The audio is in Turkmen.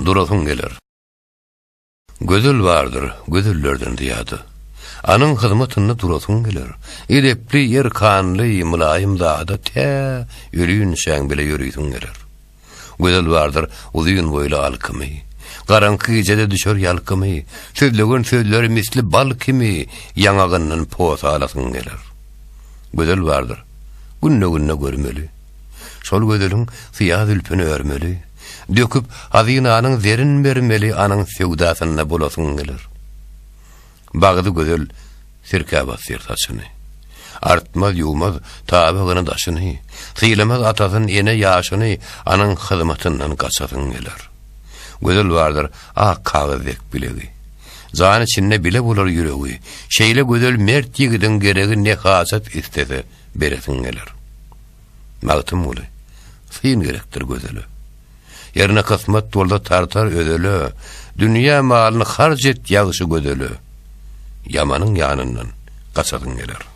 Durasyň geler. Gözel bardyr, gözellerden zyýada. Anyň hyzmatynda durasyň geler. Edepli, erkanly, mylaýym zada tä ölinçäň bile ýörisiň geler. Gözel bardyr, uzyn boýly alkymy. Garaňky gijede düşer ýalkymy. Sözlegen sözleri misli bal kimi, ýaňagyndan posa alasyň geler. Gözel bardyr, günde-günde görmeli. Şol gözeliň syýa zülpüni örmeli. Döküp, hazynanyň zerin bermeli, anyň söwdasynda bolasyň geler. Bagzy gözel sirkä basýar saçyny. Artmaz, ýuwmaz tabygyny, daşyny. Sylamaz atasyn, ene ýaşyny, anyň hyzmatyndan gaçasyň geler. Gözel bardyr ak kagyz dek bilegi. Jan içinde bile bolar ýüregi. Şeýle gözel mert ýigidiň geregi ne hajat islese beresiň geler. Magtymguly, syn gerekdir gözele. Herne kysmat bolsa tartar özele, Dünýä malyny harç et ýagşy gözele. Ýamanyň ýanyndan gaçasyň geler.